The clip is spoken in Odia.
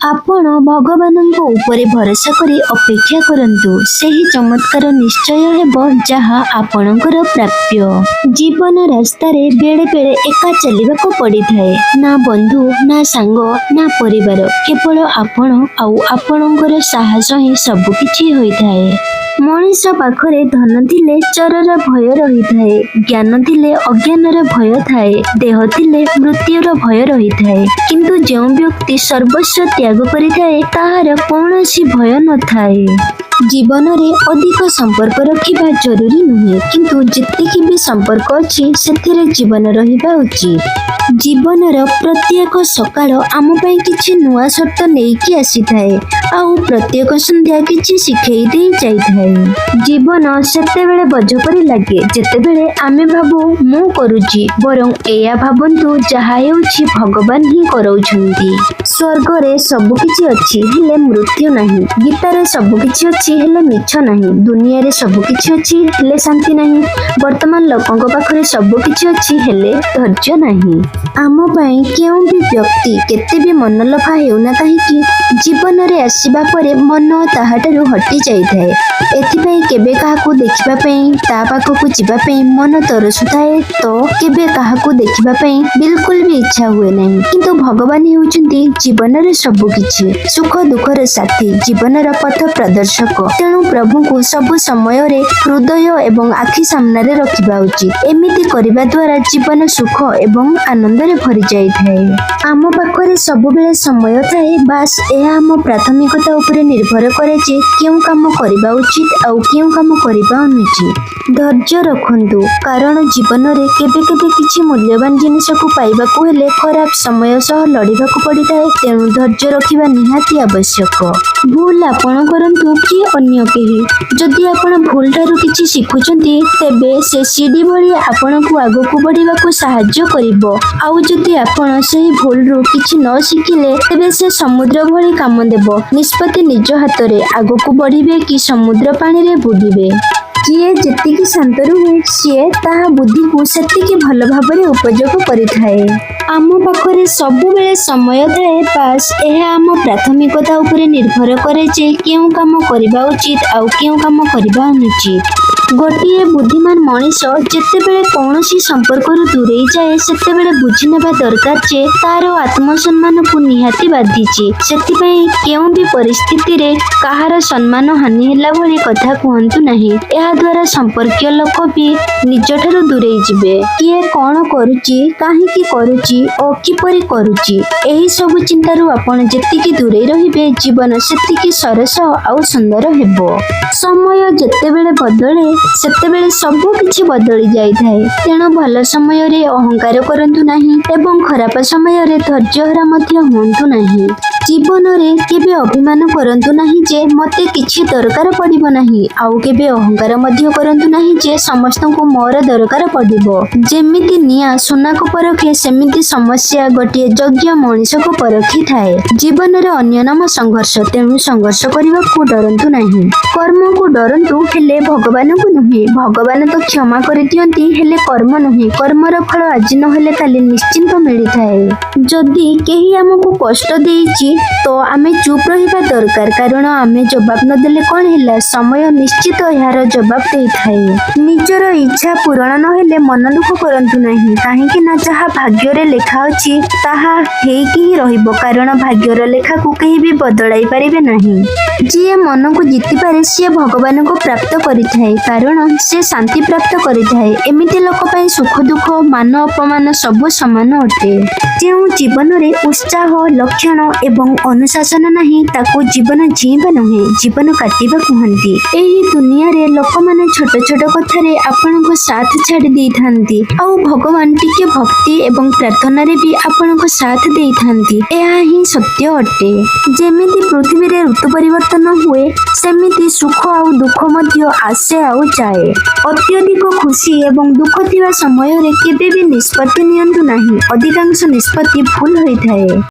ଆପଣ ଭଗବାନଙ୍କ ଉପରେ ଭରସା କରି ଅପେକ୍ଷା କରନ୍ତୁ, ସେହି ଚମତ୍କାର ନିଶ୍ଚୟ ହେବ ଯାହା ଆପଣଙ୍କର ପ୍ରାପ୍ୟ। ଜୀବନ ରାସ୍ତାରେ ବେଳେ ବେଳେ ଏକା ଚାଲିବାକୁ ପଡ଼ିଥାଏ। ନା ବନ୍ଧୁ, ନା ସାଙ୍ଗ, ନା ପରିବାର, କେବଳ ଆପଣ ଆଉ ଆପଣଙ୍କର ସାହସ ହିଁ ସବୁକିଛି ହୋଇଥାଏ। ମଣିଷ ପାଖରେ ଧନ ଥିଲେ ଚୋରର ଭୟ ରହିଥାଏ, ଜ୍ଞାନ ଥିଲେ ଅଜ୍ଞାନର ଭୟ ଥାଏ, ଦେହ ଥିଲେ ମୃତ୍ୟୁର ଭୟ ରହିଥାଏ, କିନ୍ତୁ ଯେଉଁ ବ୍ୟକ୍ତି ସର୍ବସ୍ୱ ତ୍ୟାଗ କରିଥାଏ, ତାହାର କୌଣସି ଭୟ ନଥାଏ। ଜୀବନରେ ଅଧିକ ସମ୍ପର୍କ ରଖିବା ଜରୁରୀ ନୁହେଁ, କିନ୍ତୁ ଯେତିକି ବି ସମ୍ପର୍କ ଅଛି, ସେଥିରେ ଜୀବନ ରହିବା ଉଚିତ। ଜୀବନର ପ୍ରତ୍ୟେକ ସକାଳ ଆମ ପାଇଁ କିଛି ନୂଆ ସର୍ତ୍ତ ନେଇକି ଆସିଥାଏ ଆଉ ପ୍ରତ୍ୟେକ ସନ୍ଧ୍ୟା କିଛି ଶିଖେଇ ଦେଇ ଯାଇଥାଏ। ଜୀବନ ସେତେବେଳେ ବୋଝ ପରି ଲାଗେ, ଯେତେବେଳେ ଆମେ ଭାବୁ ମୁଁ କରୁଛି। ବରଂ ଏଇଆ ଭାବନ୍ତୁ, ଯାହା ହେଉଛି ଭଗବାନ ହିଁ କରଉଛନ୍ତି। ସ୍ୱର୍ଗରେ ସବୁକିଛି ଅଛି, ହେଲେ ମୃତ୍ୟୁ ନାହିଁ। ଗୀତାରେ ସବୁକିଛି ଅଛି, ହେଲେ ମିଛ ନାହିଁ। ଦୁନିଆରେ ସବୁକିଛି ଅଛି, ହେଲେ ଶାନ୍ତି ନାହିଁ। ବର୍ତ୍ତମାନ ଲୋକଙ୍କ ପାଖରେ ସବୁକିଛି ଅଛି, ହେଲେ ଧୈର୍ଯ୍ୟ ନାହିଁ। ଆମ ପାଇଁ କେଉଁ ବି ବ୍ୟକ୍ତି କେତେ ବି ମନଲୋଭା ହେଉନା କାହିଁକି, ଜୀବନରେ ଆସିବା ପରେ ମନ ତାହାଠାରୁ ହଟି ଯାଇଥାଏ। ଏଥିପାଇଁ କେବେ କାହାକୁ ଦେଖିବା ପାଇଁ, ତା ପାଖକୁ ଯିବା ପାଇଁ ମନ ତରସୁଥାଏ ତ କେବେ କାହାକୁ ଦେଖିବା ପାଇଁ ବିଲକୁଲ ବି ଇଚ୍ଛା ହୁଏ ନାହିଁ। କିନ୍ତୁ ଭଗବାନ ହେଉଛନ୍ତି ଜୀବନର ସବୁକିଛି, ସୁଖ ଦୁଃଖର ସାଥୀ, ଜୀବନର ପଥ ପ୍ରଦର୍ଶକ। ତେଣୁ ପ୍ରଭୁଙ୍କୁ ସବୁ ସମୟରେ ହୃଦୟ ଏବଂ ଆଖି ସାମ୍ନାରେ ରଖିବା ଉଚିତ। ଏମିତି କରିବା ଦ୍ୱାରା ଜୀବନ ସୁଖ ଏବଂ ଆନନ୍ଦରେ ଭରି ଯାଇଥାଏ। ଆମ ପାଖରେ ସବୁବେଳେ ସମୟ ଥାଏ, ବାସ୍ ଏହା ଆମ ପ୍ରାଥମିକତା ଉପରେ ନିର୍ଭର କରେ ଯେ କେଉଁ କାମ କରିବା ଉଚିତ ଆଉ କେଉଁ କାମ କରିବା ଅନୁଚିତ। ଧୈର୍ଯ୍ୟ ରଖନ୍ତୁ, କାରଣ ଜୀବନରେ କେବେ କେବେ କିଛି ମୂଲ୍ୟବାନ ଜିନିଷକୁ ପାଇବାକୁ ହେଲେ ଖରାପ ସମୟ ସହ ଲଢ଼ିବାକୁ ପଡ଼ିଥାଏ। ତେଣୁ ଧୈର୍ଯ୍ୟ ରଖିବା ନିହାତି ଆବଶ୍ୟକ। ଭୁଲ ଆପଣ କରନ୍ତୁ କି ଅନ୍ୟ କେହି, ଯଦି ଆପଣ ଭୁଲ ଠାରୁ କିଛି ଶିଖୁଛନ୍ତି, ତେବେ ସେ ସିଡ଼ି ଭଳି ଆପଣଙ୍କୁ ଆଗକୁ ବଢ଼ିବାକୁ ସାହାଯ୍ୟ କରିବ। ଆଉ ଯଦି ଆପଣ ସେହି ଭୁଲରୁ କିଛି ନ ଶିଖିଲେ, ତେବେ ସେ ସମୁଦ୍ର ଭଳି କାମ ଦେବ। ନିଷ୍ପତ୍ତି ନିଜ ହାତରେ, ଆଗକୁ ବଢ଼ିବେ କି ସମୁଦ୍ର ପାଣିରେ ବୁଡ଼ିବେ। ଯିଏ ଯେତିକି ଶାନ୍ତ ରୁହେ, ସିଏ ତାହା ବୁଦ୍ଧିକୁ ସେତିକି ଭଲ ଭାବରେ ଉପଯୋଗ କରିଥାଏ। ଆମ ପାଖରେ ସବୁବେଳେ ସମୟ ଥାଏ, ବାସ୍ ଏହା ଆମ ପ୍ରାଥମିକତା ଉପରେ ନିର୍ଭର କରେ ଯେ କେଉଁ କାମ କରିବା ଉଚିତ ଆଉ କେଉଁ କାମ କରିବା ଅନୁଚିତ। ଗୋଟିଏ ବୁଦ୍ଧିମାନ ମଣିଷ ଯେତେବେଳେ କୌଣସି ସମ୍ପର୍କରୁ ଦୂରେଇ ଯାଏ, ସେତେବେଳେ ବୁଝିନେବା ଦରକାର ଯେ ତାର ଆତ୍ମସମ୍ମାନକୁ ନିହାତି ବାଧିଛି। ସେଥିପାଇଁ କେଉଁ ବି ପରିସ୍ଥିତିରେ କାହାର ସମ୍ମାନ ହାନି ହେଲା ଭଳି କଥା କୁହନ୍ତୁ ନାହିଁ। ଏହା ଦ୍ୱାରା ସମ୍ପର୍କୀୟ ଲୋକ ବି ନିଜଠାରୁ ଦୂରେଇ ଯିବେ। କିଏ କଣ କରୁଛି, କାହିଁକି କରୁଛି ଓ କିପରି କରୁଛି, ଏହି ସବୁ ଚିନ୍ତାରୁ ଆପଣ ଯେତିକି ଦୂରେଇ ରହିବେ, ଜୀବନ ସେତିକି ସରସ ଆଉ ସୁନ୍ଦର ହେବ। ସମୟ ଯେତେବେଳେ ବଦଳେ, ସେତେବେଳେ ସବୁ କିଛି ବଦଳି ଯାଇଥାଏ। ତେଣୁ ଭଲ ସମୟରେ ଅହଙ୍କାର କରନ୍ତୁ ନାହିଁ ଏବଂ ଖରାପ ସମୟରେ ଧୈର୍ଯ୍ୟହରା ମଧ୍ୟ ହୁଅନ୍ତୁ ନାହିଁ। ଜୀବନରେ କେବେ ଅଭିମାନ କରନ୍ତୁ ନାହିଁ ଯେ ମୋତେ କିଛି ଦରକାର ପଡ଼ିବ ନାହିଁ, ଆଉ କେବେ ଅହଙ୍କାର ମଧ୍ୟ କରନ୍ତୁ ନାହିଁ ଯେ ସମସ୍ତଙ୍କୁ ମୋର ଦରକାର ପଡ଼ିବ। ଯେମିତି ନିଆଁ ସୁନାକୁ ପରଖେ, ସେମିତି ସମସ୍ୟା ଗୋଟିଏ ଯୋଗ୍ୟ ମଣିଷକୁ ପରଖିଥାଏ। ଜୀବନର ଅନ୍ୟ ନାମ ସଂଘର୍ଷ, ତେଣୁ ସଂଘର୍ଷ କରିବାକୁ ଡରନ୍ତୁ ନାହିଁ। କର୍ମକୁ ଡରନ୍ତୁ, ହେଲେ ଭଗବାନଙ୍କୁ ନୁହେଁ। ଭଗବାନ ତ କ୍ଷମା କରିଦିଅନ୍ତି, ହେଲେ କର୍ମ ନୁହେଁ। କର୍ମର ଫଳ ଆଜି ନହେଲେ କାଲି ନିଶ୍ଚିନ୍ତ ମିଳିଥାଏ। ଯଦି କେହି ଆମକୁ କଷ୍ଟ ଦେଇଛି, ତ ଆମେ ଚୁପ୍ ରହିବା ଦରକାର, କାରଣ ଆମେ ଜବାବ ନଦେଲେ କଣ ହେଲା, ସମୟ ନିଶ୍ଚିତ ଏହାର ଜବାବ ଦେଇଥାଏ। ନିଜର ଇଚ୍ଛା ପୂରଣ ନହେଲେ ମନ ଦୁଃଖ କରନ୍ତୁ ନାହିଁ, କାହିଁକି ନା ଯାହା ଭାଗ୍ୟରେ ଲେଖା ଅଛି, ତାହା ହେଇକି ହିଁ ରହିବ, କାରଣ ଭାଗ୍ୟର ଲେଖାକୁ କେହି ବି ବଦଳାଇ ପାରିବେ ନାହିଁ। ଯିଏ ମନକୁ ଜିତିପାରେ, ସିଏ ଭଗବାନଙ୍କୁ ପ୍ରାପ୍ତ କରିଥାଏ, କାରଣ ସେ ଶାନ୍ତି ପ୍ରାପ୍ତ କରିଥାଏ। ଏମିତି ଲୋକ ପାଇଁ ସୁଖ ଦୁଃଖ, ମାନ ଅପମାନ ସବୁ ସମାନ ଅଟେ। ଯେଉଁ ଜୀବନରେ ଉତ୍ସାହ, ଲକ୍ଷଣ ଏବଂ ଅନୁଶାସନ ନାହିଁ, ତାକୁ ଜୀବନ ଜୀଇଁବା ନୁହେଁ, ଜୀବନ କାଟିବା କୁହନ୍ତି। ଏହି ଦୁନିଆରେ ଲୋକମାନେ ଛୋଟ ଛୋଟ କଥାରେ ଆପଣଙ୍କ ସାଥ ଛାଡ଼ି ଦେଇଥାନ୍ତି ଆଉ ଭଗବାନ ଟିକେ ଭକ୍ତି ଏବଂ ପ୍ରାର୍ଥନାରେ ବି ଆପଣଙ୍କ ସାଥ ଦେଇଥାନ୍ତି। ଏହା ହିଁ ସତ୍ୟ ଅଟେ। ଯେମିତି ପୃଥିବୀରେ ଋତୁ ପରିବର୍ତ୍ତନ ହୁଏ, ସେମିତି ସୁଖ ଆଉ ଦୁଃଖ ମଧ୍ୟ ଆସେ ଆଉ ଯାଏ। ଅତ୍ୟଧିକ ଖୁସି ଏବଂ ଦୁଃଖ ଥିବା ସମୟରେ କେବେ ବି ନିଷ୍ପତ୍ତି ନିଅନ୍ତୁ ନାହିଁ। ଅଧିକାଂଶ ନିଷ୍ପତ୍ତି ଭୁଲ ହୋଇଥାଏ।